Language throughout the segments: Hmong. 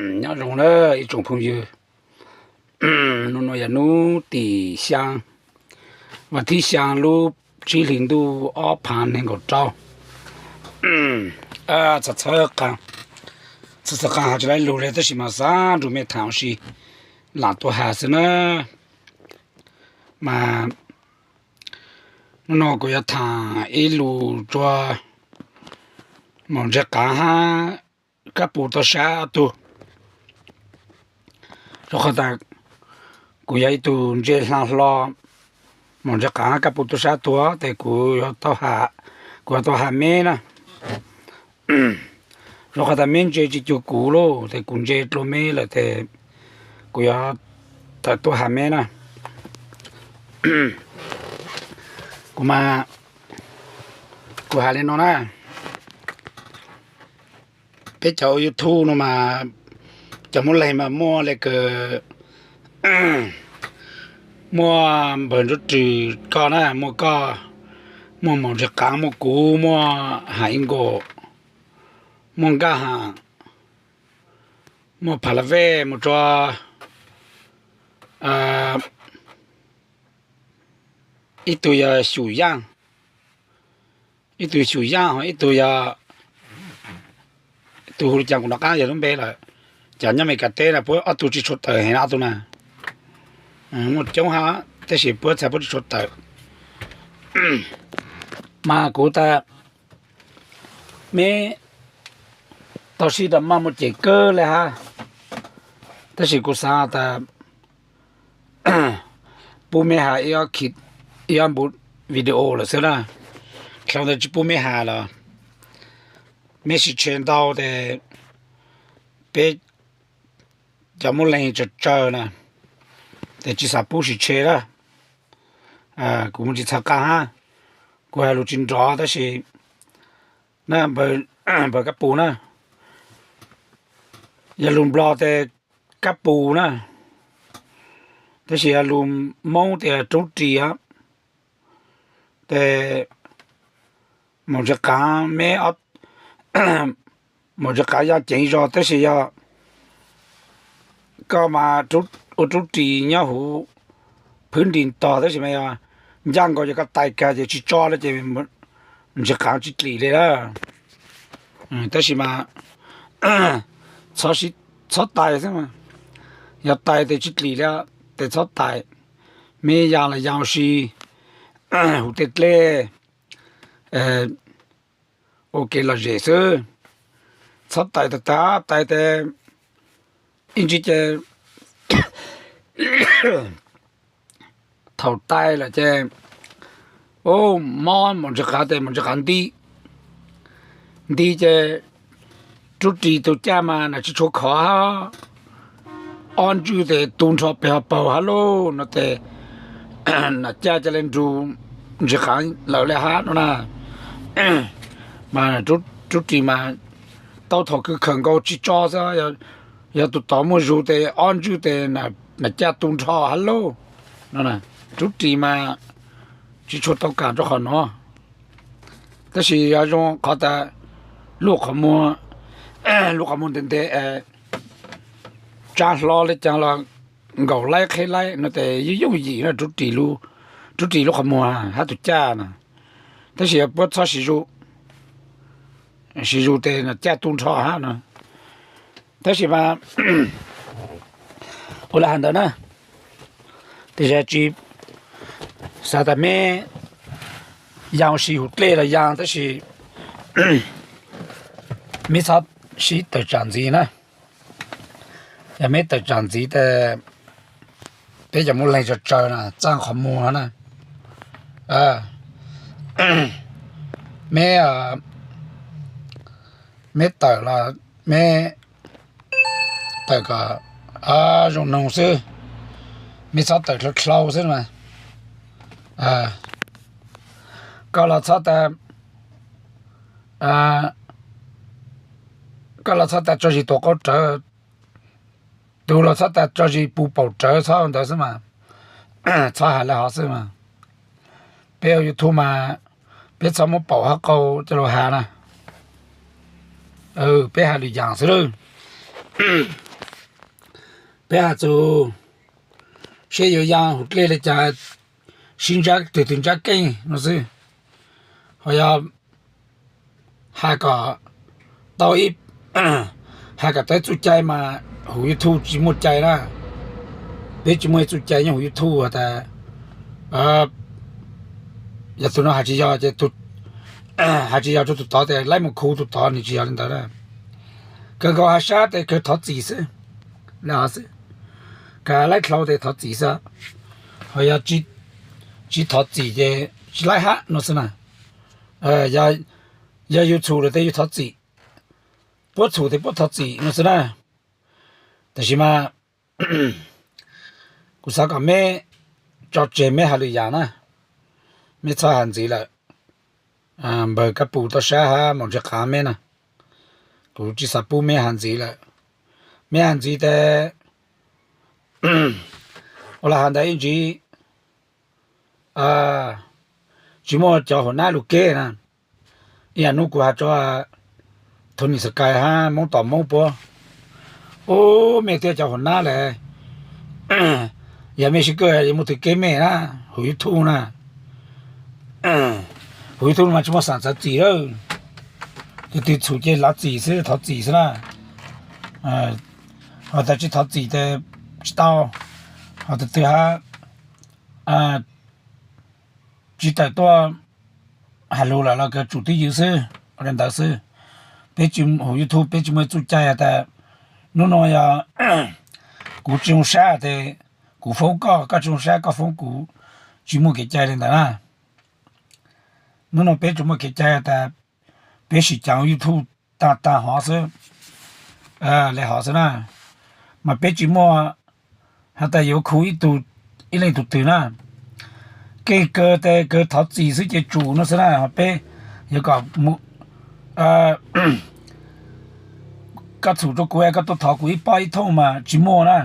Nyob zoo na ib tsoom phooj ywg, hnub no yog hnub tim xyaa, vas thib xyaa lub tsib hlis ntuj ob phav nees nkaum rau. Txhawj txhawj qaa has tsis laib lug le tab sis mas xav nrug mej tham ua si, lam tuaj has xwb na. Mas hnub no kuv yuav tham ib lus rua maum ntse qaav hab kab pus tau sab ob tug. Rua qhov tas kuv yog ib tug ntse hla hlo maum ntse qaav hab kab pus tau sab ob tug tes kuv, kuv yuav tau has meb na. Rua qhov tas meb ntse tsis cuag kuv lauj, tes kuv ntse dlua meb lawm tes kuv yuav tawm tuaj has meb na. Kuv mas, kuv has le no na, peb cov ua YouTube no mas cov muab leeg mas muaj le kws, muaj npawg Ntsuab Rws koj na, muaj koj, muaj maum ntse qaav, muaj kuv, muaj Ham Ib Nkaum, muaj Nkaj Ham, muaj Pham Las Vej, mus rua ib tug yog Xyum Yaaj, ib tug Xyum Yaaj ho ib tug yog, tus hu li cas kuv nov qab yog lub npe lawm. Cov nyob Amelikas teb na puab ob tug tsis tshua tawm heev na ob tug na. Muaj coob hab tab sis puab txhais puab tsis tshua tawm. Mas kuv tas meb tau sib tau maj muaj cem kawg le hab, tab sis kuv xaav tas pub meb has ib ob npu video lawm xwb na. Dlhau ntawd tsis pub meb has los meb sis tshe ntau tes peb cov muab leeg tsawg tsawg na, tes tsis xav pub sis tshe lawm. Kuv mus tsis txhav qab hab, kuv has lus tsis nrov tab sis na, npawg kab pus na, yog lus Nplog tes kab pus na, tab sis yog lus Moob tes rub ris. Tes maum ntse qaav meb, maum ntse qaav yog ceev zog tab sis yog koj mas ua rub ris nyob huv phwb nris tog tab sis mas yog ncaj nkaus yog koj tais kag ces tsis tso lawm ces ntse qaav tsis dlim li lawm. Tab sis mas txhob tais xwb, yog tais tes tsis dlim li, tes txhob tais. Meb yaa los yaa ua si huv tej dlej, ua kev lom zem xwb. Txhob tais tag tag, tais tes ib ntsis ces thaum tais lawm ces mob maum ntse qaav tes maum ntse qaav nti, nti ces rub ris tus caj mas nam tsis tshua khov hab, ob ntswj tes tu nrho pes hauv paug hab lauj no tes nam caj ca le nrug ntse qaav lawm le hab no na. Mas rub ris mas tau thaum kws khawm nkaus tsis tso xwb, yog tus tod muaj zug tes ob ntswj tes nam caj tu nrho hab lauj no. Rub ris mas tsis tshua tau kam rau qhov no, tab sis yog zoo qhov tas lub qhov muag, lub qhov muag ntev ntev, tsa hlo le caag los nkaum laib qheb laib no tes yooj yooj yim na, rub ris lub qhov muag hab tus caj na. Tab sis yog puab txhob siv zug, siv zug tes nam caj tu nrho hab no. Tab sis mas ua le has ntawd na, tes yog tsis xav tas meb yaa ua si huv dlej los yaa tab sis meb txhob sib tawm tsam ntxiv na. Yog meb tawm tsam ntxiv tes peb cov muab leeg tsawg tsawg na txaj qhov muag na. Meb, meb tawm los meb tawm kom zoo noog xwb, meb txhob tawm dlhau dlhau xwb mas. Koj los txhob tas, koj los txhob tas tso zis tuam qau rawv, tus los txhob tas tso zis pus paum rawv, txhob ua ntawd xwb mas. Txhob has le hov xwb mas. Peb ua YouTube mas peb txhob muab paum hab qau coj lug has na. Peb has lwm yaam xwb lawm. Peb has txug seb yuav ya hauv dlej le caag, sib ntsab twg twg ntsab keej no xwb. Ho yog has kom tau ib, has kom tau ib txuj cai mas huv YouTube tsis muaj cai na. Peb tsis muaj ib txuj cai nyob huv YouTube has tas, yog tus no has tsis yog ces, has tsis yog rua tus tod tes laib mus khu tus tod, nws tsis yog li ntawd na. Kawg nkaus has sab tes kawg thov txim xwb, le hov xwb. Kawg laib dlhau tes thov txim xwb, ho yog tsis thov txim ces tsis laib hab no xwb na. Yog yus txhum lawm tes yus thov txim, puab txhum tes puab thov txim no xwb na. Tab sis mas kuv xav kom meb tso tseg meb has lwm yam na, meb txhob has ntxiv lawm. Npawg Kab Pus toj sab hab Maum Ntse Qaav meb na, kuv tsis xav pub meb has ntxiv lawm. Meb has ntxiv tes ua le has ntawd ib ntsis tsis muaj cov hauv nab lug keb na. Ib yam nub kuv has rua Tony Sky hab Moob Tom Moob puab, ub, mej thiab cov hauv nab lawm, yog mej sib kawg yuav muaj tug keb mej na, huv YouTube na. Huv YouTube mas tsis muaj xam txav txim lawm, tug twg txhum ces lav txim xwb, thov txim xwb na. Ho tas tsis thov txim tes tsis tau, ho tug twg hab tsis tawm tuaj has lug lawm los kawg tsum twj ywm xwb, ua le ntawd xwb. Peb tsis, huv YouTube peb tsis muaj txuj cai has tas, nub nua yog kuv tsis zoo sab tes kuv foob koj, koj tsis zoo sab koj foob kuv, tsis muaj kev cai li ntawd na. Nub nua peb tsis muaj kev cai has tas peb sim caav YouTube taag taag hov xwb, le hov xwb na. Mas peb tsis muaj has tas yuav khu ib tug, ib leej tug twg na. Kev kawg tes kawg thov txim xwb ces tsum no xwb na, ho peb yuav kom koj txhum rua kuv, koj tuaj thov kuv ib pob ib thooj mas tsis muaj na.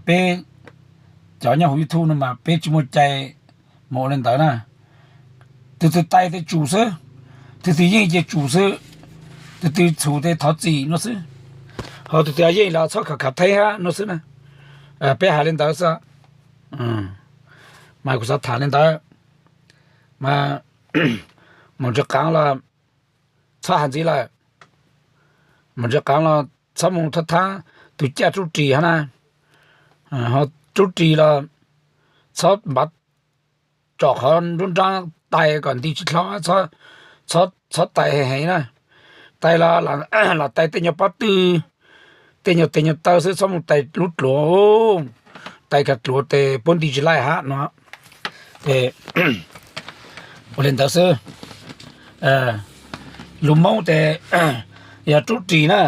Peb cov nyob huv YouTube no mas peb tsis muaj cai mus ua le ntawd na. Tug twg tais tes tsum xwb, tug twg yeej ces tsum xwb, tug twg txhum tes thov txim no xwb. Ho tug twg yeej los txhob khav khav theeb hab no xwb na. Peb has le ntawd xwb. Mas kuv xav tham le ntawd. Mas Maum Ntse Qaav los txhob has ntxiv lawm. Maum Ntse Qaav los txhob mus thab thaab tug caj rub ris hab na. Ho rub ris los txhob npav tsom qhov nruab nraab, tais kom nti tsis dlhau, txhob tais heev heev na. Tais los tais tej nyuag pob tw, tej nyuag tes nyuag taw xwb, txhob mus tais lub dluav, tais kag dluav tes puab nti tsis laij hab no. Tes ua le ntawd xwb. Lug Moob tes yog rub ris na,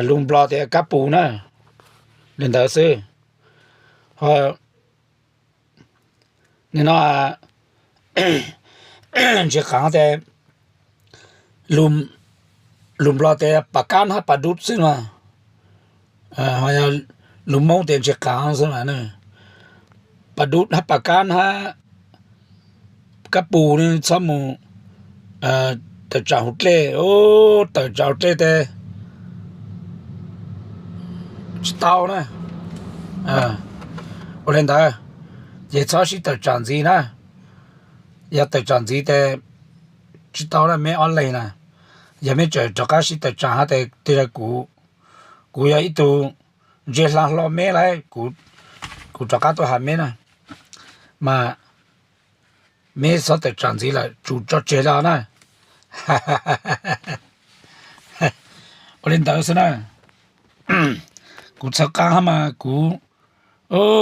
lug Nplog tes kab pus na, le ntawd xwb. Ho nim no Ntse Qaav tes lug Nplog tes pas kab hab pas dub xwb mas, ho yog lug Moob tes Ntse Qaav xwb mas. Pas dub hab pas kab hab kab pus ne txhob mus tawm tsaam huv dlej, tawm tsaam huv dlej tes tsis tau na. Ua le ntawd ces txhob sib tawm tsaam ntxiv na. Yog tawm tsaam ntxiv tes tsis tau na meb ob leeg na. Yog meb tseem rov qab sib tawm tsaam hab tes tej zag kuv, kuv yog ib tug ntse hla hlo meb lawm, kuv rov qab tuaj has meb na. Mas meb txhob tawm tsaam ntxiv lawm, tsum tso tseg lawm na. Ua le ntawd xwb na. Kuv txhawv qaab hab mas kuv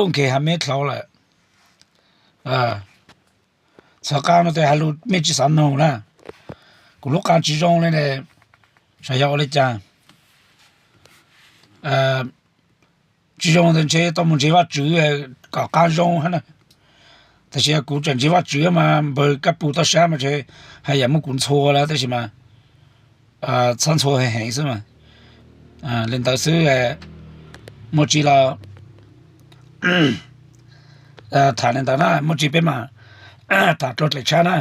nkeg has meb dlhau lawm. Txhawv qaab no tes has lug mej tsis xav noog na. Kuv lub qaa tsis zoo le ne, saib yog ua le caag. Tsis zoo tes ntshe tau mus ntseeg Vaajtswv kom qaa zoo hab na. Tab sis kuv tseem ntseeg Vaajtswv mas npawg Kab Pus toj sab mas ntshe has yam muab kuv ntxhua lawm tab sis mas txhob ntxhua heev heev xwb mas. Le ntawd xwb, muaj tsi los tham le ntawd na, muaj tsi peb mam tham dlua dlaim tshab na.